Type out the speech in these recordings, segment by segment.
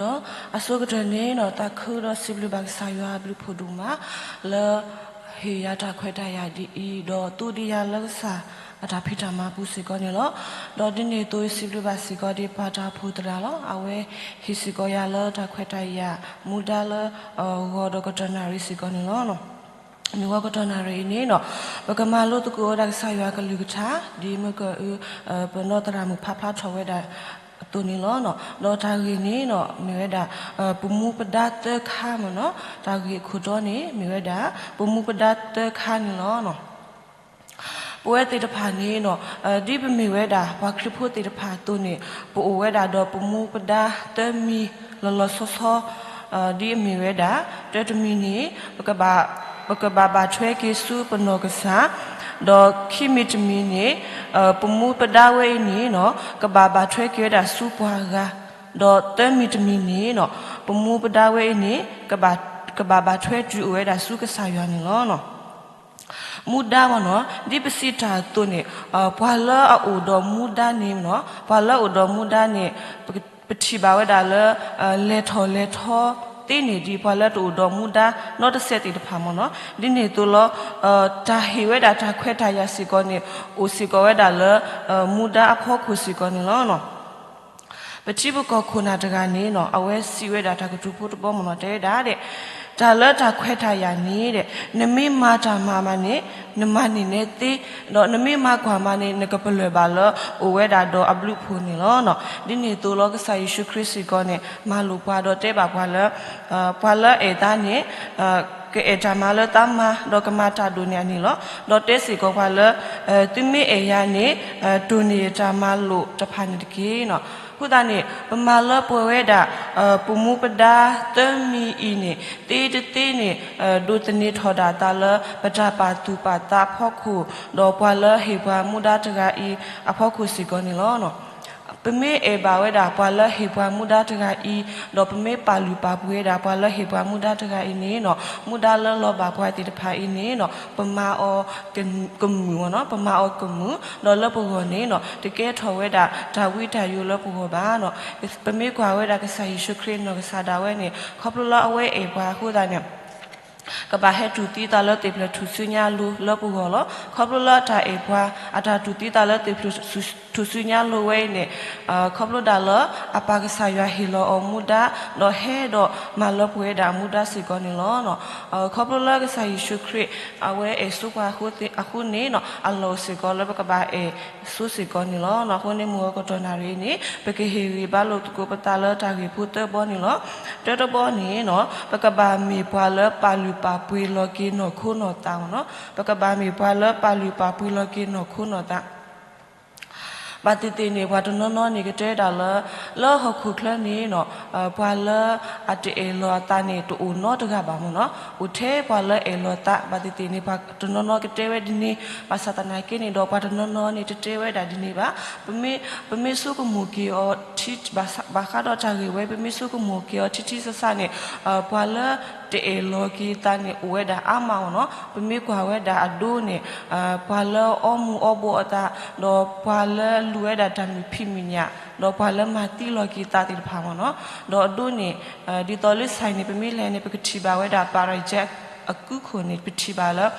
ဒီးအဆိကတၢၢ်န့ၣ်ဒီး သးခုဒီးစံးဘျုးဘၣ်ကစၢ်ယွၤအဘျုးဖးဒိၣ်မး လၢဟ့ၣ်ယၤတၢ်ခွဲးတၢ်ယာ်ဒ်အံၤ, ဒီးသူဒံးယၤလၢကစၢ်အတၢ်ဖံးတၢ်မၤပူၤစ့ၢ်ကီးန့ၣ်လီၤ. ဒီးဒ်န့ၣ်အသိး ယစံးဘျုးဘၣ်စ့ၢ်ကီးဒ်ပှၤတၢ်အိၣ်ဖှိၣ်သရၣ်လီၤ. အဝဲဟ့ၣ်စ့ၢ်ကီးယၤလၢတၢ်ခွဲးတၢ်ယာ် မူဒါလၢ ဂီၤဒီးကတီၢ်နၣ်ရံၣ်စ့ၢ်ကီးန့ၣ်လီၤ. မ့ၢ်ဝဲကတီၢ်နၣ်ရံၣ်အံၤန့ၣ်ဒီး ပကမၤလိသကိးဝဲဒၣ်ကစၢ်ယွၤအကလုၢ်ကထါ ဒ်မုၢ်ကၢၢ်အု ပနီၢ်သရၣ်မုၣ်ဖးဖျါထီၣ်ဝဲဒၣ်အသိးန့ၣ်လီၤ. ဒီးတၢ်ဂ့ၢ်န့ၣ်ဒီး မ့ၢ်ဝဲဒၣ် ပမူပဒါသၢခါမ့ၢ်နီၤ, တၢ်ဂ့ၢ်အခိၣ်တီန့ၣ် မ့ၢ်ဝဲဒၣ် ပမူပဒါသၢခါန့ၣ်လီၤ. ပဝဲသ့ၣ်တဖၣ်န့ၣ်ဒီး ဒ်ပမ့ၢ်ဝဲဒၣ် ပှၤခရံာ်ဖိသ့ၣ်တဖၣ်အသိးန့ၣ် ပအိၣ်ဝဲဒၣ်ဒီးပမူပဒါသၢမံၤလီၤလီၤဆီဆီ ဒ်အမ့ၢ်ဝဲဒၣ် တၢတမံၤန့ၣ် ပကဘၣ်ဘၣ်ထွဲက့ၤဆူပနီၢ်ကစၢ်, ဒီးခံမံၤတမံၤန့ၣ် ပမူပဒါဝဲအံၤန့ၣ်ဒီး ကဘၣ်ဘၣ်ထွဲက့ၤဝဲဒၣ်ဆူပှၤဂၤ, ဒီးသၢမံၤတမံၤန့ၣ်ဒီး ပမူပဒါဝဲအံၤန့ၣ် ကဘၣ်ဘၣ်ထွဲတုၤအိၣ်ဝဲဒၣ်ဆူကစၢ်ယွၤန့ၣ်လီၤ. မူဒါမ့ၢ်နီၤ, ဒ်ပစံးတၢ်အသိးန့ၣ် ပှၤလၢအအိၣ်ဒီးမူဒါန့ၣ်မ့ၢ်နီၤ, ပှၤလၢအအိၣ်ဒီးမူဒါန့ၣ် ပထံၣ်ဘၣ်ဝဲဒၣ်လၢ လဲၤထီၣ်လဲၤထီသ့န့ၣ် ဒ်ပှၤလၢတအိၣ်ဒီးမူဒါနီတစဲးသ့ၣ်တဖၣ်မ့ၢ်နီၤ. ဒ်န့ၣ်အသိးလီၤ တၢ်ဟ့ၣ်ဝဲဒၣ်တၢ်ခွဲးတၢ်ယာ်စ့ၢ်ကီးန့ၣ် အိၣ်စ့ၢ်ကီးဝဲဒၣ်လၢ မူဒါအဖီခိၣ်စ့ၢ်ကီးန့ၣ်လီၤ. ပထံပကီၢ်ခိၣ်နၢ်တဂၤန့ၣ်နီၤ အဝဲစံးဝဲဒၣ်တၢ်ကတိၤဖိတဘီမ့ၢ်နီၤ တဲဝဲဒၣ်ဒဲး တၢ်လၢတၢ်ခွဲးတၢ်ယာ်န့ၣ်ဒဲး နမ့ၢ်မၤတၢ်မၤမးန့ၣ် နမၤန့ၢ်နဲသ့, ဒီးနမ့ၢ်မၤကွၢ်မးန့ၣ် နကပလၢၢ်ဘၣ်လၢအိၣ်ဝဲဒၣ်ဒီးအဘျုးအဖှိၣ်န့ၣ်လီၤ. ဒ်န့ၣ်အသိးလီၤ ကစၢ်ယ့ၣ်ၡူးခရံာ်စ့ၢ်ကီးန့ၣ် မၤလိာ်ပှၤဒီးတဲဘၣ်ပှၤလၢ ပှၤလၢအဲၣ်သးန့ၣ် ကအဲၣ်တၢ်မၤလၢသးမၤ ဒီးကမၤတၢ်ဒိၣ်န့ၢ်အန့ၣ်လီၤ. ဒီးတဲစ့ၢ်ကီးပှၤလၢ သုမ့ၢ်အဲၣ်ယၤန့ၣ် တိၢ်န့ၢ်ယတၢ်မၤလိာ်တဖၣ်န့ၣ်တက့ၢ်. အဃိသတးန့ၣ် ပမၤလၢပှဲၤဝဲဒၣ် ပမူပဒါသၢမံၤအံၤန့ၣ် သ့တသ့န့ၣ် ဒိးသန့ၤထီၣ်ဒၣ်သးလၢ ပတၢ်ပာ်သူၣ်ပာ်သးအဖီခိၣ် ဒီးပှၤလၢဟ့ၣ်ပှၤမူဒါတဂၤအံၤအဖီခိၣ်စ့ၢ်ကီးန့ၣ်လီၤ. ပမ့ၢ်အဲၣ်ဘၣ်ဝဲဒၣ်ပှၤလၢဟ့ၣ်ပှၤမူဒါတဂၤအံၤ ဒီးပမ့ၢ်ပာ်လုၢ်ပာ်ပှ့ၤဝဲဒၣ်ပှၤလၢဟ့ၣ်ပှၤမူဒါတဂၤအံၤန့ၣ်နီၤ မူဒါလၢလီၤဘၣ်ပှၤသ့ၣ်တဖၣ်အံၤန့ၣ်နီၤ ပမၤအီၤကမုာ်နီၤ ပမၤအီၤကမုာ် ဒီးလၢပဂီၢ်န့ၣ်နီၤ တကဲထီၣ်ဝဲဒၣ်တၢ်ဝံတၢ်ယိးလၢပဂီၢ်ဘၣ်နီၤ. ပမ့ၢ်ကွၢ်ဝဲဒၣ်ကစၢ်ယ့ၣ်ၡူးခရံာ်နီၢ်ကစၢ်ဒၣ်ဝဲန့ၣ် ခီဖျိလၢအဝဲအဲၣ်ပှၤအဃိသတးန့ၣ် ကဘၣ်ဟဲတူၢ်သံသးလၢသ့ၣ်ဖျၢၣ်ထူၣ်စုညါအလိၤလၢပဂီၢ်လီၤ. ခီဖျိလၢတၢ်အဲၣ်ပှၤ အတၢ်တူၢ်သံသးလၢသ့ၣ်ဖျၢၣ်ထူၣ်စုညါအလိၤဝဲအံၤန့ၣ် ခီဖျိဒၣ်လၢ အပၢ်ကစၢ်ယွၤဟ့ၣ်လီၤအီၤမူဒါ ဒီးဟဲဒီးမၤလၢပှဲၤဝဲဒၣ်အမူဒါစ့ၢ်ကီးန့ၣ်လီၤ. ခီဖျိလၢကစၢ်ယ့ၣ်ၡူးခရံာ် အဝဲအဲၣ်ဆိပှၤအဃိန့ၣ်နီၤ အလီၢ်အိၣ်စ့ၢ်ကီးလၢပကဘၣ်အဲၣ်ဆိစ့ၢ်ကီးန့ၣ်လီၤ. အဃိန့ၣ်မုၢ်ဂီၤကတီၢ်နၣ်ရံၣ်အံၤန့ၣ် ပကဟ့ၣ်ဂံၢ်ဘါလိာ်သကိးပသးလၢတၢ်ဂ့ၢ်ဖိသၢဘီန့ၣ်လီၤ. တၢတဘီန့ၣ်နီၤ ပကဘၣ်မ့ၢ်ပှၤလၢပာ်လုၢ်ပာ်ပှ့ၤလီၤက့ၤနီၢ်ခိနီၢ်သးမ့ၢ်နီၤ. ပကဘၣ်မ့ၢ်ပှၤလၢပာ်လုၢ်ပာ်ပှ့ၤလီၤက့ၤနီၢ်ခိနီၢ်သး ဘၣ်သ့ၣ်သ့ၣ်န့ၣ် ပှၤတနီၤနီၤန့ၣ်ကတဲဒၣ်လၢ လၢဟီၣ်ခိၣ်ချၢန့ၣ်နီၤ ပှၤလၢအတအဲၣ်လီၤအသးန့ၣ် တအိၣ်နီတဂၤဘၣ်မ့ၢ်နီၤ. အိၣ်ထဲပှၤလၢအဲၣ်လီၤသး ဘၣ်သ့ၣ်သ့ၣ်န့ၣ် ပှၤတနီၤနီၤကတဲဝဲဒ်န့ၣ် ဘၣ်ဆၣ်သနာ်က့န့ၣ်ဒီး ပှၤတနီၤနီၤန့ၣ် တတဲဝဲဒၣ်ဒ်န့ၣ်ဘၣ်. ပမ့ၢ်ဆိကမိၣ်က့ၤအီၤ ဘၣ်ဃးဒီးတၢ်ဂ့ၢ်ဝဲ ပမ့ၢ်ဆိကမိၣ်က့ၤအီၤထံထံဆးဆးန့ၣ် ပှၤလၢတအဲၣ်လီၤက့ၤသးန့ၣ် အိၣ်ဝဲဒၣ်အါမးမ့ၢ်နီၤ. ပမ့ၢ်ကွၢ်ဝဲဒၣ်အဒိန့ၣ် ပှၤလၢအီမူၤအီဘှီးအသး ဒီးပှၤလၢလူၤဝဲဒၣ်တၢ်မုာ်ဖံးမုာ်ညၣ် ဒီးပှၤလၢမၤသံလီၤက့ၤသးသ့ၣ်တဖၣ်မ့ၢ်နီၤ. ဒီးအဒိန့ၣ် ဒ်သိးလၢ site န့ၣ် ပမ့ၢ်လဲၤန့ၣ် ပကထံၣ်ဘၣ်ဝဲဒၣ် ပရံးကၠဲး အကူခိၣ်န့ၣ် ပထံၣ်ဘၣ်လၢ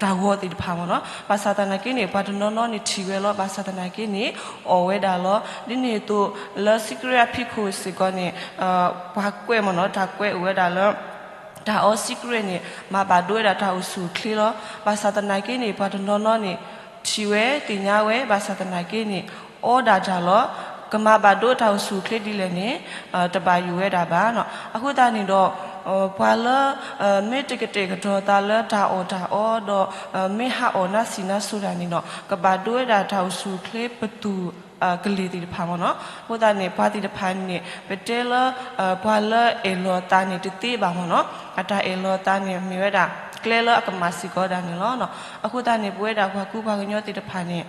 တၢ်ဂီၤသ့ၣ်တဖၣ်မ့ၢ်နီၤ. ဘၣ်ဆၣ်သနာ်က့န့ၣ် ပှၤတနီၤနီၤန့ၣ်ထံၣ်ဝဲလီၤ. ဘၣ်ဆၣ်သနာ်က့န့ၣ် အီၣ်ဝဲဒၣ်လီၤ. ဒ်န့ၣ်အသိး လၢ cigarette အဖံးခိၣ်စ့ၢ်ကီးန့ၣ် ပှၤကွဲးမ့ၢ်နီၤ တၢ်ကွဲးအိၣ်ဝဲဒၣ်လၢ တၢ်အီ cigarette န့ၣ် မၤဘၣ်ဒိဝဲဒၣ်တၢ်အိၣ်ဆူၣ်အိၣ်ချ့လီၤ. ဘၣ်ဆၣ်သနာ်က့န့ၣ် ပှၤတနီၤနီၤန့ၣ် ထံၣ်ဝဲသ့ၣ်ညါဝဲ ဘၣ်ဆၣ်သနာ်က့န့ၣ် အီဒၣ်တၢ်လီၤ. ကမၤဘၣ်ဒိတၢ်အိၣ်ဆူၣ်အိၣ်ချ့ဒ်လဲၣ်န့ၣ် တဘၣ်ယိၣ်ဝဲဒၣ်ဘၣ်နီၤ. အဃိသတးန့ၣ်ဒီး ပှၤလၢ မ့ၢ်တကတဲာ်ကတီၤသးလၢတၢ်အီၣ်တၢ်အီဒီး မ့ၢ်ဟးအီၣ်နါစံၣ်နါစိၤတၢ်န့ၣ်ဒီး ကဘၣ်ဒိဝဲဒၣ်တၢ်အိၣ်ဆူၣ်အိၣ်ချ့ပသူၣ်ကလ့ၢ်သ့ၣ်တဖၣ်မ့ၢ်နီၤ. အဃိသတးန့ၣ် ပှၤသ့ၣ်တဖၣ်န့ၣ် ပတဲလၢ ပှၤလၢအဲၣ်လီၤသးန့ၣ်တသ့ဘၣ်မ့ၢ်နီၤ. အတၢ်အဲၣ်လီၤသးန့ၣ် မ့ၢ်ဝဲဒၣ် ကျဲလၢအကမၣ်စ့ၢ်ကီးဒၣ်န့ၣ်လီၤ. အဃိသတးန့ၣ် ပဝဲဒၣ်ပှၤကူပှၤကညီသ့ၣ်တဖၣ်န့ၣ်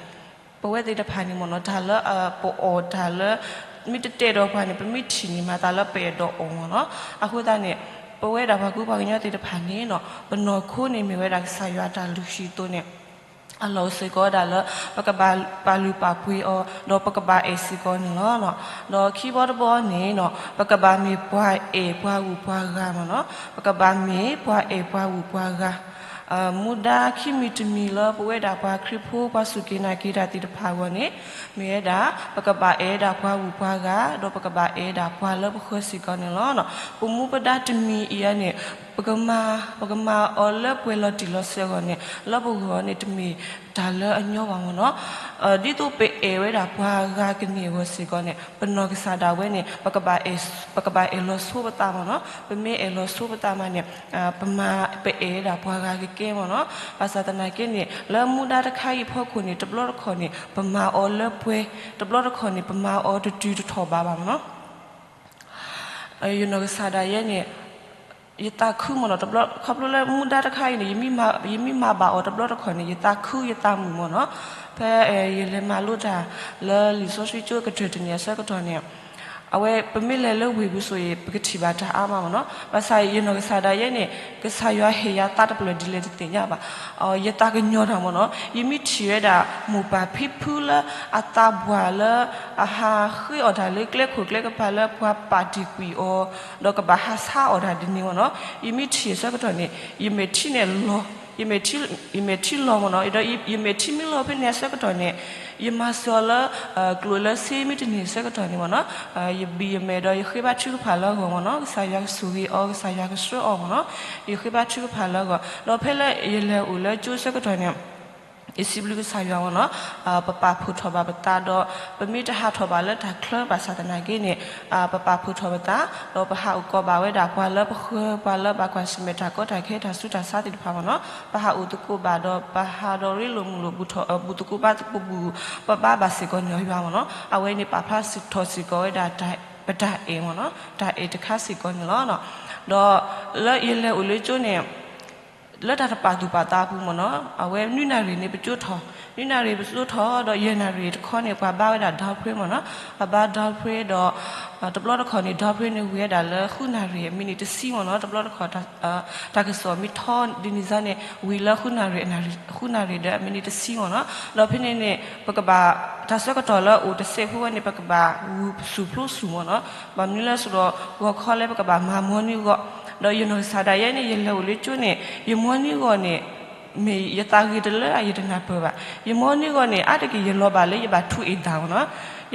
ပဝဲသ့ၣ်တဖၣ်န့ၣ်မ့ၢ်နီၤ တၢ်လၢပအီၣ်တၢ်လၢ မ့ၢ်တတဲာ်ဒီးပှၤန့ၣ် ပမ့ၢ်ထံၣ်န့ၣ် မၤသးလၢပအဲၣ်ဒိးအီၣ်မ့ၢ်နီၤ. အဃိသတးန့ၣ် ပဝဲဒၣ်ပှၤကူပှၤကညီသ့ၣ်တဖၣ်န့ၣ်နီၤ ပနီၢ်ခိန့ၣ်မ့ၢ်ဝဲဒၣ်ကစၢ်ယွၤတၢ်လုၢ်ဟံၣ်အသိးန့ၣ် အလီၢ်အိၣ်စ့ၢ်ကီးဝဲဒၣ်လၢ ပကဘၣ်ပာ်လုၢ်ပာ်ပှ့ၤအီၤ ဒီးပကဘၣ်အဲၣ်စ့ၢ်ကီးန့ၣ်လီၤ. ဒီးခံဘီတဘီန့ၣ် ပကဘၣ်မ့ၢ်ပှၤအဲၣ်ပှၤဂုၤပှၤဂၤမ့ၢ်နီၤ, ပကဘၣ်မ့ၢ်ပှၤအဲၣ်ပှၤဂုၤပှၤဂၤ မူဒါခံမံၤတမံၤလၢပဝဲဒၣ်ပှၤခရံာ်ဖိပှၤစူၢ်က့ၤနာ်က့ၤတၢ်သ့ၣ်တဖၣ်အဂီၢ်န့ၣ် မ့ၢ်ဝဲဒၣ် ပကဘၣ်အဲၣ်ဒၣ်ပှၤဂုၤပှၤဂၤ ဒီးပကဘၣ်အဲၣ်ဒၣ်ပှၤလၢပဃၢၤစ့ၢ်ကီးန့ၣ်လီၤ. ပမူပဒါတမံၤအံၤန့ၣ် ပကမၤ ပကမၤအီၤလၢပှဲၤလီၤတံၢ်လီၤဆဲးအဂီၢ်န့ၣ် လၢပဂီၢ်န့ၣ် တမ့ၢ်တၢ်လၢအညီဘၣ်မ့ၢ်နီၤ. ဒ်သိးပအဲၣ်ဝဲဒၣ်ပှၤဂၤကန့ၢ်အဂီၢ်စ့ၢ်ကီးန့ၣ် ပနီၢ်ကစၢ်ဒၣ်ဝဲန့ၣ် ပကဘၣ်အဲၣ်လီၤဆိပသးမ့ၢ်နီၤ. ပမ့ၢ်အဲၣ်လီၤဆိပသးမးန့ၣ် ပမၤ ပအဲၣ်ဝဲဒၣ်ပှၤဂၤကကဲမ့ၢ်နီၤ. ဘၣ်ဆၣ်သနာ်က့န့ၣ် လၢမူဒါတခါအံၤအဖီခိၣ်န့ၣ် တဘျီတခီၣ်န့ၣ် ပမၤအီၤလၢပှဲၤ, တဘျီတခီၣ်န့ၣ် ပမၤအီၤတတုၤတထီၣ်ဘးဘၣ်မ့ၢ်နီၤ. ယနီၢ်ကစၢ်ဒၣ်ယဲန့ၣ် ယသးခုမ့ၢ်နီၤ, တဘျီ ခီဖျိလၢမူဒါတခါအံၤန့ၣ် ယမ့ၢ်မၤဘၣ်အီၤတဘျီတခီၣ်န့ၣ် ယသးခုယသးမုာ်မ့ၢ်နီၤ. ဖဲယလဲၤမၤလိတၢ်လၢလံာ်စီဆှံကၠိကတၢၢ်တနံၤအဆၢကတီၢ်န့ၣ် အဝဲပမ့ၢ်လဲၤလၢဝ့ၢ်ပူၤဆိၣ်ဂ့ၤ ပကထံၣ်ဘၣ်တၢ်အါမးမ့ၢ်နီၤ. ဘၣ်ဆၣ်ယနီၢ်ကစၢ်ဒၣ်ယဲန့ၣ် ကစၢ်ယွၤဟ့ၣ်ယၤသးတဖျၢၣ်ဒ်လဲၣ်တသ့ၣ်ညါဘၣ်. ယသးကညီၤတၢ်မ့ၢ်နီၤ, ယမ့ၢ်ထံၣ်ဝဲဒၣ်မိၢ်ပၢ်ဖံဖုလၢအသးပှၢ်လၢ အဟးဃ့အီၣ်တၢ်လၢကျဲခိၣ်ကျဲကပၤလၢပှၤပာ်တ့ၢ်ကွံာ်အီၤ ဒီးကဘၣ်ဟးဆါအီၣ်တၢ်ဒ်န့ၣ်မ့ၢ်နီၤ, ယမ့ၢ်ထံၣ်အဆၢကတီၢ်န့ၣ် ယမဲာ်ထံန့ၣ်လီၤ, ယမဲာ်ထံလီၤမ့ၢ်နီၤ, ဒီးယမဲာ်ထံမ့ၢ်လီၤဖဲန့ၣ်အဆၢကတီၢ်န့ၣ် ယမၤစၢၤအီၤလၢ ကျိၣ်လၢစ့မ့ၢ်တန့ၢ်အဆၢကတီၢ်န့ၣ်မ့ၢ်နီၤ, ယဘံၣ်ယမဲာ်ဒီးယဃ့ဘါထုကဖၣ်လၢအဂီၢ်မ့ၢ်နီၤ, ကစၢ်ယွၤကဆိၣ်ဂ့ၤအီၤ, ကစၢ်ယွၤကဆှၢအီၤမ့ၢ်နီၤ, ယဃ့ဘါထုကဖၣ်လၢအဂီၢ်, ဒီးဖဲလၢယလဲၤအိၣ်လၢကၠိအဆၢကတီၢ်န့ၣ် ယစံးဘျုးကစၢ်ယွၤမ့ၢ်နီၤ, ပပာ်ဖှိၣ်ထီၣ်ဘၣ်ပသးဒီး ပမ့ၢ်တဟးထီၣ်ဘၣ်လၢတၢ်ချၢဘၣ်ဆၣ်သနာ်က့န့ၣ် ပပာ်ဖှိၣ်ထီၣ်ပသး ဒီးပဟးအိၣ်ကီၢ်ဘၣ်ဝဲဒၣ်ပှၤလၢပဃၢၤ ပှၤလၢဘၣ်ကွၢ်ဆၢၣ်မဲာ်တၢ်ကီတၢ်ခဲတၢ်ဆူးတၢ်ဆါသ့ၣ်တဖၣ်မ့ၢ်နီၤ, ပဟးအိၣ်သကိးဘၣ်ဒီးပဟးဒီးရ့လိာ်မုာ်လိာ် ဘူၣ်သကိးဘါသကိးဘူၣ် ပဘါဘၣ်စ့ၢ်ကီးန့ၢ်ယွၤမ့ၢ်နီၤ, အဝဲန့ၣ်ပာ်ဖျါထီၣ်စ့ၢ်ကီးဝဲဒၣ် ပတၢ်အဲၣ်မ့ၢ်နီၤ, တၢ်အဲၣ်တခါစ့ၢ်ကီးန့ၣ်လီၤ. ဒီးလၢယလဲၤအိၣ်လၢကၠိန့ၣ် လၢတၢ်တပာ်သူၣ်ပာ်သးအပူၤမ့ၢ်နီၤ, အဝဲနွံနၣ်ရံၣ်န့ၣ် ပကၠိထီၣ်, နွံနၣ်ရံၣ်ပကၠိထီၣ် ဒီးယဲၢ်နၣ်ရံၣ်တခီန့ၣ် ပှၤဘါဝဲဒၣ် down prayer မ့ၢ်နီၤ, ပှၤဘါ down prayer ဒီး တဘျီတခီၣ်န့ၣ် down prayer န့ၣ် ဝံၤဝဲဒၣ်လၢဃုနၣ်ရံၣ် အမံးနံးတဆံမ့ၢ်နီၤ, တဘျီတခီၣ် တၢ်ကစီၣ်မ့ၢ်ထီဒ်န့ၣ်စ့ၢ်န့ၣ် ဝံၤလၢဃုနၣ်ရံၣ် ဃုနၣ်ရံၣ်ဒီးအမံးနံးတဆံမ့ၢ်နီၤ, ဒီးဖဲန့ၣ်န့ၣ် ပကဘၣ် တၢ်ဆၢကတီၢ်လၢအိၣ်တစဲးဖိဝဲန့ၣ် ပကဘၣ်ဂုာ်ဆူၣ်ဖျိဆူၣ်မ့ၢ်နီၤ, ဘၣ်မနုၤလဲၣ်ဆိဒီး ဂီၤခီလၢပကဘၣ်မၤ morning walk ဒီးယနီၢ်ကစၢ်ဒၣ်ယဲန့ၣ် ယလဲၤအိၣ်လၢကၠိန့ၣ် ယ morning walk န့ၣ် မ့ၢ်ယသးဂ့ၤတလၢယတနၢ်ပၢၢ်ဘၣ်, ယ morning walk န့ၣ် အါတက့ၢ်ယလီၤဘၣ်လၢယဘၣ်ထူးအ့ၣ်သးမ့ၢ်နီၤ,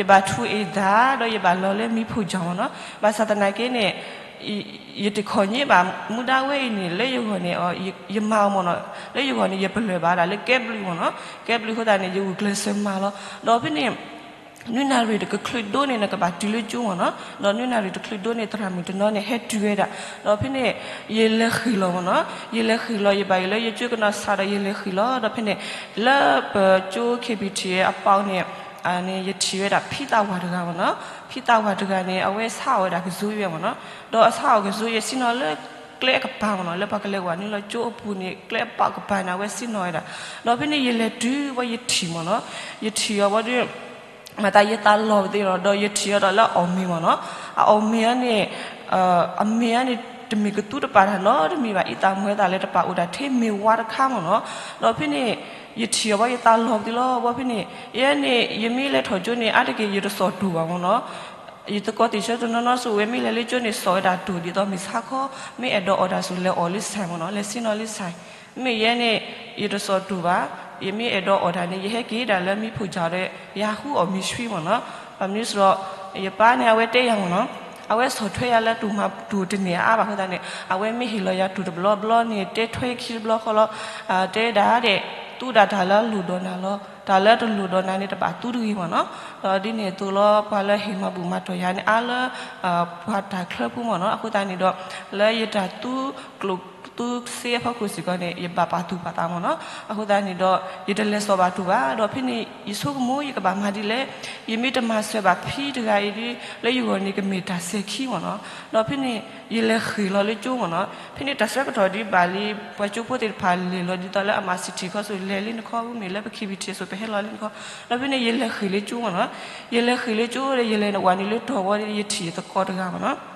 ယဘၣ်ထူးအ့ၣ်သး ဒီးယဘၣ်လီၤလၢမံဖုၣ်ကၠီမ့ၢ်နီၤ, ဘၣ်ဆၣ်သနာ်က့န့ၣ် ယတခီၣ်ည့ဘၣ် မူဒါဝဲအံၤန့ၣ် လၢယဂီၢ်န့ၣ် ယမၤအီၤမ့ၢ်နီၤ, လၢယဂီၢ်န့ၣ် ယပလၢၢ်ဘၣ်ဒၣ်လၢကဲဘျုးမ့ၢ်နီၤ, ကဲဘျုးအဃိသတးန့ၣ် ယဂုာ်ကျဲးစၢးမၤလီၤ, ဒီးဖဲန့ၣ် နွံနၣ်ရံၣ်တကချုးဒိၣ်န့ၣ် နကဘၣ်တုၤလၢကၠိမ့ၢ်နီၤ, ဒီးနွံနၣ်ရံၣ်တချုးဒိၣ်န့ၣ် သရၣ်မုၣ်တနီၤန့ၣ် ဟဲတုၤဝဲဒၣ်, ဒီးဖဲန့ၣ် ယလဲၤဃ့ၢ်လီၤမ့ၢ်နီၤ, ယလဲၤဃ့ၢ်လီၤ ယဘၣ်ယိၣ်လၢယကၠိကနီၤစးဒီး ယလဲၤဃ့ၢ်လီၤ, ဒီးဖဲန့ၣ် လၢပကၠိ KBT အပီန့ၣ် န့ၣ် ယထံၣ်ဝဲဒၣ်ဖံသးဝၤတဂၤမ့ၢ်နီၤ, ဖံသးဝၤတဂၤန့ၣ် အဝဲဆါအီၣ်ဝဲဒၣ်ကၠိယဲၢ်မ့ၢ်နီၤ, ဒီးအဆါအီၣ်ကၠိယဲၢ်ဆ့ၣ်နီၤလၢကျဲအကပၤမ့ၢ်နီၤ, လၢပှၤကလဲၤဝဲနုာ်လီၤကၠိအပူၤန့ၣ် ကျဲအပီးကပၤန့ၣ် အဝဲဆ့ၣ်နီၤဝဲဒၣ်, ဒီးဖဲန့ၣ် ယလဲၤတုၤဝဲယထံၣ်မ့ၢ်နီၤ, ယထံၣ်အီၤဝဲဒီး မၤသးယသးလီၤပသ့လီၤ, ဒီးယထံၣ်အီၤဒီးလၢအီၣ်မ့ၤမ့ၢ်နီၤ, အအီၣ်မ့ၤအံၤန့ၣ် အမ့ၤအံၤန့ၣ် တမ့ၢ်ကသူတပာ်တၢ်နီတမံၤဘၣ်, အံသးမွဲသးလၢတပာ်အိၣ်တၢ်ထဲမ့ၤဝါတခါမ့ၢ်နီၤ, ဒီးဖဲန့ၣ် ယထံၣ်အီၤဘၣ်ယသးလီၤပသ့လီၤ, ဘၣ်ဖဲန့ၣ် ယဲန့ၣ် ယမ့ၢ်လဲၤထီၣ်ကၠိန့ၣ် အါတက့ၢ်ယတစိာ်တူာ်ဘၣ်မ့ၢ်နီၤ, ယသကိးသ့ၣ်ဆၢတနီၤနီၤဆိ အဝဲမ့ၢ်လဲၤလၢကၠိန့ၣ် စိာ်ဝဲဒၣ်တူာ် ဒ်သိးမ့ၢ်ဆါခီ မ့ၢ်အဲၣ်ဒိးအီၣ်တၢ်ဆိ လဲၤအီၣ်လၢ ဆိုင် မ့ၢ်နီၤ, လဲၤဆ့ၣ်နီၤလၢ ဆိုင်, မ့ၢ်ယဲန့ၣ် ယတစိာ်တူာ်ဘၣ်, ယမ့ၢ်အဲၣ်ဒိးအီၣ်တၢ်န့ၣ် ယဟဲက့ၤဒၣ်လၢမံဖုၣ်ကၠီဒီး ယဟးဃုအီၣ်မ့ၤဆှံမ့ၢ်နီၤ, ဘၣ်မနုၤစ့ၢ်ဒီး ယပၢ်န့ၣ် အဝဲတဲယၤမ့ၢ်နီၤ, အဝဲဆီၣ်ထွဲယၤလၢတူာ်မၤတူာ်တန့ၢ်အါဘၣ်အဃိသတးန့ၣ် အဝဲမ့ၢ်ဟ့ၣ်လီၤယၤတူာ်တဘျီဘျီန့ၣ် တဲထွဲခံတဘျီဃီလီၤ, တဲဒၣ်ဒဲး သူဒၣ်တၢ်လၢအလိၣ်ဒီးနၤလီၤ, တၢ်လၢတလိၣ်ဒီးနၤန့ၣ် တဘၣ်သူတဂ့ၤမ့ၢ်နီၤ, ဒီးဒ်န့ၣ်အသိးလီၤ ပှၤလၢဟ့ၣ်မၤဘူၣ်မၤတီၢ်ယၤန့ၣ် အါလၢ ပှၤတၢ်ချၢပူၤမ့ၢ်နီၤ, အဃိသတးန့ၣ်ဒီး လၢယတၢ်သူကျိၣ်သူစ့အဖီခိၣ်စ့ၢ်ကီးန့ၣ် ယဘၣ်ပာ်သူၣ်ပာ်သးမ့ၢ်နီၤ, အဃိသတးန့ၣ်ဒီး ယတလဲၤစိာ်ဘၣ်တူာ်ဘၣ်, ဒီးဖဲန့ၣ် ယဆိကမိၣ် ယကဘၣ်မၤဒ်လဲၣ်, ယမ့ၢ်တမၤစၢၤဘၣ်ဖံတဂၤအံၤဒီး လၢယဂီၢ်န့ၣ်ကမ့ၢ်တၢ်စဲၤခံမ့ၢ်နီၤ, ဒီးဖဲန့ၣ် ယလဲၤဃ့ၢ်လီၤလၢကၠိမ့ၢ်နီၤ, ဖဲန့ၣ်တၢ်ဆၢကတီၢ်ဒ်ဘၣ်လံ ပှၤကၠိဖိသ့ၣ်တဖၣ်လဲၤလီၤဒ်သိးလၢအမၤစံၣ်ထံၣ်ခီဆိ လဲၤလံနခီ မ့ၢ်လၢပ KBT ဆိ ပဟဲလီၤလံနခီ, ဒီးဖဲန့ၣ် ယလဲၤဃ့ၢ်လၢကၠိမ့ၢ်နီၤ, ယလဲၤဃ့ၢ်လၢကၠိဒီး ယလဲၤဝဲနုာ်လၢတီၤဝဲဒီး ယထံၣ်ယသကိးတဂၤမ့ၢ်နီၤ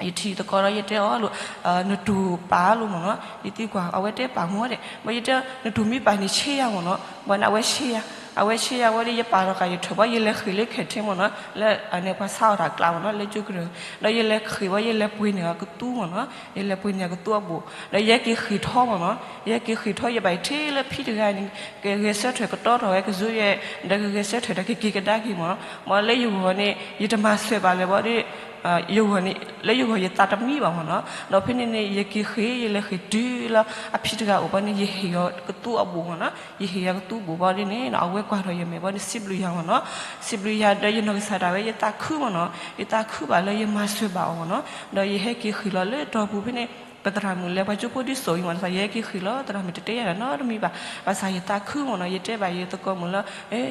ယထံၣ်သကိးဒီးယတဲအီၤလီၤ, နတူၢ်ပာ်လီၤမ့ၢ်နီၤ, ယသံကွၢ်အဝဲတဲပာ်မ့ၢ်ဒဲး, ဘၣ်ယတဲ နတူၢ်မ့ၢ်ပာ်န့ၣ်ဆ့ယၤမ့ၢ်နီၤ, ဘၣ်န့ၣ်အဝဲဆ့ယၤ, အဝဲဆ့ယၤဝဲဒီး ယပာ်လီၤဃာ်ယထၢၣ်ဘၣ် ယလဲၤဃ့ၢ်လၢခဲးထ့မ့ၢ်နီၤ, လၢအန့ၣ်ပှၤဆါအီၣ်တၢ်ကျးမ့ၢ်နီၤ လၢကၠိကရၢၢ်, ဒီးယလဲၤဃ့ၢ်ဝဲ ယလဲၤပှ့ၤန့ၢ်အကသူမ့ၢ်နီၤ, ယလဲၤပှ့ၤန့ၢ်အကသူအဘိၣ်, ဒီးယဟဲက့ၤဃ့ၢ်ထီမ့ၢ်နီၤ, ယဟဲက့ၤဃ့ၢ်ထီ ယဘၣ်ယထံၣ်လၢဖံတဂၤန့ၣ် ကဂဲၤဆၢထၢၣ်ကတီထီၣ်ဝဲကစူယဲ, ဒီးကဂဲၤဆၢထၢၣ်ဒီးကက့ၤကဒါက့ၤမ့ၢ်နီၤ, မ့ၢ်လၢယဂီၢ်န့ၣ် ယတမၤစၢၤဘၣ်လၢၤဘၣ်ဒီး ယဂီၢ်န့ၣ် လၢယဂီၢ်ယသးတမံဘၣ်မ့ၢ်နီၤ, ဒီးဖဲန့ၣ်န့ၣ် ယက့ၤဃ့ၢ် ယလဲၤဃ့ၢ်တုၤလၢအဖံတဂၤအိၣ်ဘၣ်န့ၣ် ယဟ့ၣ်အီၤကသူအဘိၣ်မ့ၢ်နီၤ, ယဟ့ၣ်အီၤကသူဘိၣ်ဘၣ်ဒ်န့ၣ် အဝဲကွၢ်ထီၣ်ယမဲာ်ဘၣ်န့ၣ် စံးဘျုးယၤမ့ၢ်နီၤ, စံးဘျုးယၤဒီးယနီၢ်ကစၢ်ဒၣ်ဝဲ ယသးခုမ့ၢ်နီၤ, ယသးခုဘၣ်လၢယမၤစၢၤဘၣ်အီၤမ့ၢ်နီၤ, ဒီးယဟဲက့ၤဃ့ၢ်လီၤလၢတီၢ်ပူၤဖဲန့ၣ် ပသရၣ်မုၣ်လဲၤပှၤကၠိဖိဒ်စိၣ်အံၤမ့ၢ်နီၤ, ယဟဲက့ၤဃ့ၢ်လီၤသရၣ်မုၣ်တတဲယၤတၢ်နီတမံၤဘၣ်, ဘၣ်ဆၣ်ယသးခုမ့ၢ်နီၤ, ယတဲဘၣ်ယသကိးမုၣ်လၢ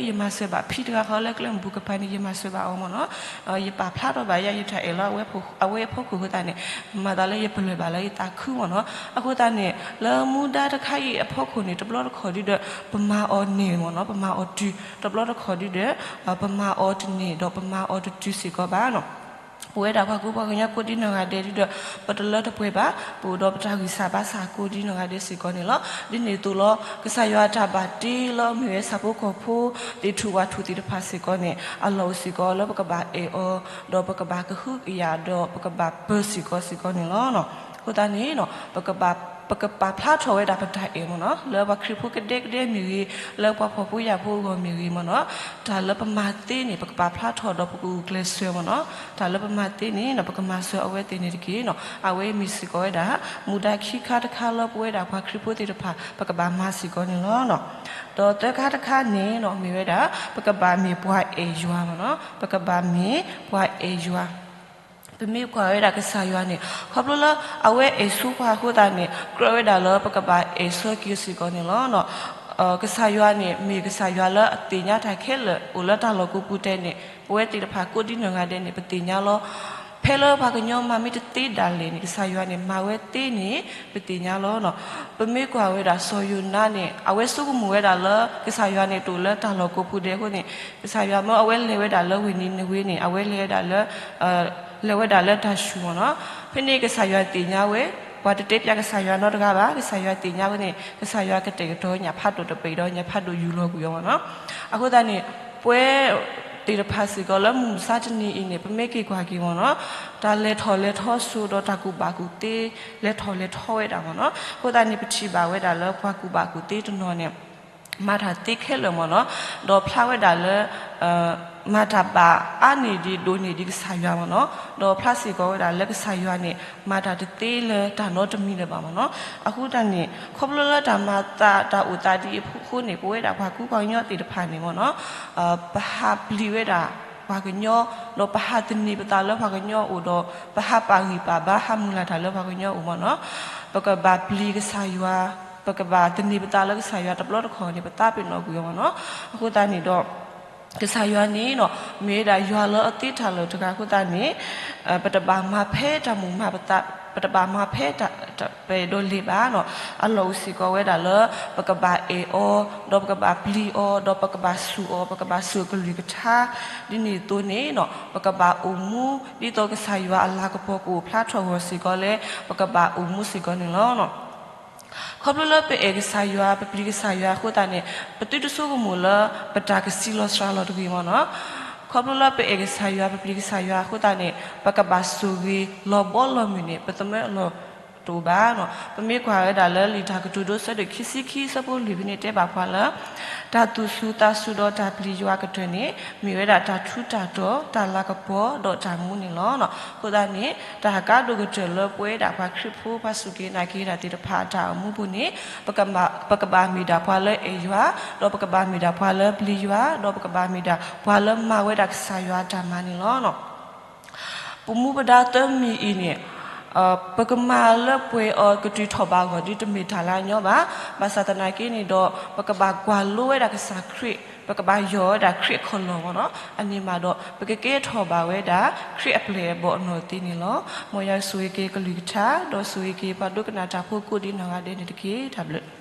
ယမၤစၢၤဘၣ်ဖံတဂၤဃီလၢကျဲမုၢ်ပူၤကပၤန့ၣ် ယမၤစၢၤဘၣ်အီၤမ့ၢ်နီၤ, ယပာ်ဖျါထီၣ်ဘၣ်ယၤ ယတၢ်အဲၣ်လၢ အဝဲအဖီခိၣ်အဃိသတးန့ၣ် မၤသးလၢယပလၢၢ်ဘၣ်လၢယသးခုမ့ၢ်နီၤ, အဃိသတးန့ၣ် လၢမူဒါတခါအံၤအဖီခိၣ်န့ၣ် တဘျီတခီၣ်ဒုဒီး ပမၤအီၤန့ၢ်မ့ၢ်နီၤ, ပမၤအီၤတုၤ တဘျီတခီၣ်ဒုဒီး ပမၤအီၤတန့ၢ်ဒီးပမၤအီၤတတုၤစ့ၢ်ကီးဘၣ်နီၤ ပဝဲဒၣ်ပှၤကူပှၤကညီကိးဒံနီၢ်ဂၤဒဲးဒုဒီး ပတလၢတပှဲၤဘၣ်, ပအိၣ်ဒီးပတၢ်ဂံၢ်စၢ်ဘါစၢ်ကိးဒံနီၢ်ဂၤဒဲးစ့ၢ်ကီးန့ၣ်လီၤ. ဒ်န့ၣ်အသိးလီၤ ကစၢ်ယွၤအတၢ်ဘၣ်တ့လၢအမ့ၢ်ဝဲဆၣ်ဖိကီၢ်ဖိ သ့ၣ်ထူၣ်ဝၣ်ထူၣ်သ့ၣ်တဖၣ်စ့ၢ်ကီးန့ၣ် အလီၢ်အိၣ်စ့ၢ်ကီးလၢပကဘၣ်အဲၣ်အီၤ, ဒီးပကဘၣ်ကဟုကယာ်ဒီးပကဘၣ်ပၢၤစ့ၢ်ကီးစ့ၢ်ကီးန့ၣ်လီၤ. အဃိသတးန့ၣ် ပကပာ်ဖျါထီၣ်ဝဲဒၣ်ပတၢ်အဲၣ်မ့ၢ်နီၤ လၢပှၤခရံာ်ဖိကဒဲကဒဲမ့ၢ်ဂ့ၤ, လၢပှၤဖှီၣ်ဖိယာ်ဖိအဂီၢ်မ့ၢ်ဂ့ၤမ့ၢ်နီၤ, တၢ်လၢပမၤသ့န့ၣ် ပကပာ်ဖျါထီၣ်ဒီးပကဂုာ်ကျဲးစၢးမ့ၢ်နီၤ, တၢ်လၢပမၤသ့န့ၣ် ပကမၤစၢၤအဝဲသ့ၣ်န့ၣ်တက့ၢ်နီၤ. အဝဲမ့ၢ်စ့ၢ်ကီးဝဲဒၣ် မူဒါခံခါတခါလၢပဝဲဒၣ်ပှၤခရံာ်ဖိသ့ၣ်တဖၣ် ပကဘၣ်မၤစ့ၢ်ကီးန့ၣ်လီၤ. ဒီးသၢခါတခါန့ၣ် မ့ၢ်ဝဲဒၣ် ပကဘၣ်မ့ၢ်ပှၤအဲၣ်ယွၤမ့ၢ်နီၤ, ပကဘၣ်မ့ၢ်ပှၤအဲၣ်ယွၤ ပမ့ၢ်ကွၢ်ဝဲဒၣ်ကစၢ်ယွၤန့ၣ် ခီဖျိလၢအဝဲအဲၣ်ဆိပှၤအဃိသတးန့ၣ် ကြၢးဝဲဒၣ်လၢပကဘၣ်အဲၣ်ဆၢက့ၤစ့ၢ်ကီးန့ၣ်လီၤ. ကစၢ်ယွၤန့ၣ် မ့ၢ်ကစၢ်ယွၤလၢအသ့ၣ်ညါတၢ်ခဲလၢာ် အိၣ်လၢတၢ်လီၢ်ကိးပူၤတဲန့ၣ် ပဝဲသ့ၣ်တဖၣ်ကိးဒံနီၢ်ဂၤဒဲးန့ၣ် ပသ့ၣ်ညါလီၤ. ဖဲလၢပှၤကညီမၤမ့ၢ်တသ့ဒၣ်လဲာ်န့ၣ် ကစၢ်ယွၤန့ၣ် မၤဝဲသ့န့ၣ် ပသ့ၣ်ညါလီၤ. ပမ့ၢ်ကွၢ်ဝဲဒၣ်စီၤယိၤနါန့ၣ် အဝဲဆိကမိၣ်ဝဲဒၣ်လၢ ကစၢ်ယွၤန့ၣ်တအိၣ်လၢတၢ်လီၢ်ကိးပူၤဒဲးအဃိန့ၣ် ကစၢ်ယွၤမၢအဝဲလဲၤဝဲဒၣ်လၢဝ့ၢ်နံၤနဝ့န့ၣ် အဝဲလဲၤဝဲဒၣ်လၢ လဲၤဝဲဒၣ်လၢတၢ်ဆူၣ်မ့ၢ်နီၤ. ဖဲန့ၣ်ကစၢ်ယွၤသ့ၣ်ညါဝဲ ပှၤတတဲပၠးကစၢ်ယွၤနီတဂၤဘၣ်. ကစၢ်ယွၤသ့ၣ်ညါဝဲန့ၣ် ကစၢ်ယွၤကတဲာ်ကတီၤညၣ်ဖးဒိၣ်တပ့ၤဒီးညၣ်ဖးဒိၣ်ယူၢ်လီၤကွံာ်အီၤမ့ၢ်နီၤ. အဃိသတးန့ၣ် ပဝဲသ့ၣ်တဖၣ်စ့ၢ်ကီးလၢမုၢ်မဆါတနံၤအံၤန့ၣ် ပမ့ၢ်က့ၤကွၢ်က့ၤမ့ၢ်နီၤ တၢ်လဲၤထီၣ်လဲၤထီစိၤဒီးတၢ်ကူၣ်ဘၣ်ကူၣ်သ့ လဲၤထီၣ်လဲၤထီဝဲဒၣ်မ့ၢ်နီၤ. အဃိသတးန့ၣ် ပထံၣ်ဘၣ်ဝဲဒၣ်လၢပှၤကူၣ်ဘၣ်ကူၣ်သ့တနီၤန့ၣ် မၤတၢ်သ့ခဲလၢာ်မ့ၢ်နီၤ, ဒီးဖျါဝဲဒၣ်လၢ မၤတၢ်ဘၣ်အါန့ၢ်ဒံးဒိၣ်န့ၢ်ဒံးကစၢ်ယွၤမ့ၢ်နီၤ, ဒီးဖျါစ့ၢ်ကီးဝဲဒၣ်လၢကစၢ်ယွၤန့ၣ် မၤတၢ်တသ့လၢတၢ်နီတမံၤလၢၤဘၣ်မ့ၢ်နီၤ. အဃိသတးန့ၣ် ခီဖျိလၢတၢ်မၤသးတၢ်အိၣ်သးဒ်အံၤအဃိန့ၣ် ပဝဲဒၣ်ပှၤကူပှၤကညီသ့ၣ်တဖၣ်န့ၣ်မ့ၢ်နီၤ ပဟးပျံၤဝဲဒၣ်ပှၤကညီ, ဒီးပဟးသန့ၤပသးလၢပှၤကညီအအိၣ်ဒီး ပဟးပာ်ဂံၢ်ပာ်ဘါဟးမုၢ်လၢ်တၢ်လၢပှၤကညီအအိၣ်မ့ၢ်နီၤ. ပကဘၣ်ပျံၤကစၢ်ယွၤ, ပကဘၣ်သန့ၤပသးလၢကစၢ်ယွၤတဘျီတခီၣ်န့ၣ် ပသးပ့ၤနီၣ်ကွံာ်အီၤမ့ၢ်နီၤ. အဃိသတးန့ၣ်ဒီး ကစၢ်ယွၤန့ၣ်နီၤ မ့ၢ်ဝဲဒၣ်ယွၤလၢအသ့တၢ်လၢာ်တဂၤအဃိသတးန့ၣ် ပတဘၣ်မၤဖဲတၢ်မိၣ်မၤပသး, ပတဘၣ်မၤဖဲတၢ်ပအဲၣ်ဒိးလဲၤဘၣ်နီၤ. အလီၢ်အိၣ်စ့ၢ်ကီးဝဲဒၣ်လၢ ပကဘၣ်အဲၣ်အီၤ, ဒီးပကဘၣ်ပျံၤအီၤ, ဒီးပကဘၣ်စူၢ်အီၤ, ပကဘၣ်စူၢ်အကလုၢ်ကထါ, ဒ်န့ၣ်အသိးန့ၣ်နီၤ ပကဘၣ်အိၣ်မူ ဒ်သိးကစၢ်ယွၤအလၤကပီၤကအိၣ်ဖျါထီၣ်ဂီၤစ့ၢ်ကီးလၢ ပကဘၣ်အိၣ်မူစ့ၢ်ကီးန့ၣ်လီၤ. ခီဖျိလၢပအဲၣ်ကစၢ်ယွၤ ပပျံၤကစၢ်ယွၤအဃိသတးန့ၣ် ပသုတဆိကမိၣ်လၢ ပတၢ်ကစံးလီၤစှၤလီၤတဂ့ၤမ့ၢ်နီၤ. ခီဖျိလၢပအဲၣ်ကစၢ်ယွၤ ပပျံၤကစၢ်ယွၤအဃိသတးန့ၣ် ပကဘၣ်ဆိၣ်ဂ့ၤလီၤဘီလီၤမုၢ်န့ၣ် ပသမၢအလီၢ်တအိၣ်ဘၣ်နီၤ. ပမ့ၢ်ကွၢ်ဝဲဒၣ်လၢလံာ်တၢ်ကတိၤဒိ ဆၢဒိၣ်ခံဆံခံ ဆၢဖိလွံၢ်ဖဲန့ၣ်တဲဘၣ်ပှၤလၢ တၢ်သူၣ်စူၤသးစူၤဒီးတၢ်ပျံၤယွၤကတၢၢ်န့ၣ် မ့ၢ်ဝဲဒၣ်တၢ်ထူးတၢ်တီၤ တၢ်လၤကပီၤ ဒီးတၢ်မူန့ၣ်လီၤ. အဃိသတးန့ၣ် တၢ်ဟးကါဒိၣ်ကတၢၢ်လၢပဝဲဒၣ်ပှၤခရံာ်ဖိ ပှၤစူၢ်က့ၤနာ်က့ၤတၢ်သ့ၣ်တဖၣ်အတၢ်အိၣ်မူပူၤန့ၣ် ပကဘၣ်မ့ၢ်ဒၣ်ပှၤလၢအဲၣ်ယွၤ, ဒီးပကဘၣ်မ့ၢ်ဒၣ်ပှၤလၢပျံၤယွၤ, ဒီးပကဘၣ်မ့ၢ်ဒၣ်ပှၤလၢမၤဝဲဒၣ်ကစၢ်ယွၤအတၢ်မၤန့ၣ်လီၤ. ပမူပဒါသၢမံၤအံၤန့ၣ် ပကမၤလၢပှဲၤအီၤကတုၤထီၣ်ဘးအဂီၢ်ဒ်တမ့ၢ်တၢ်လၢအညီဘၣ်. ဘၣ်ဆၣ်သနာ်က့န့ၣ်ဒီး ပကဘၣ်ကွၢ်လိဝဲဒၣ်ကစၢ်ခရံာ်, ပကဘၣ်ယီၢ်ဝဲဒၣ်ခရံာ်အခီၣ်လီၢ်မ့ၢ်နီၤ, အန့ၣ်မးဒီး ပကကဲထီၣ်ဘၣ်ဝဲဒၣ် ခရံာ်အပျဲၢ်အဘီၣ်အနီၢ်သ့န့ၣ်လီၤ. မ်ယွၤဆိၣ်ဂ့ၤက့ၤကလုၢ်ကထါ ဒီးဆိၣ်ဂ့ၤက့ၤပှၤဒိကနၣ်တၢ်ဖိကိးဒံးနီၢ်ဂၤဒဲးန့ၣ်တက့ၢ်. တၢ်ဘျုး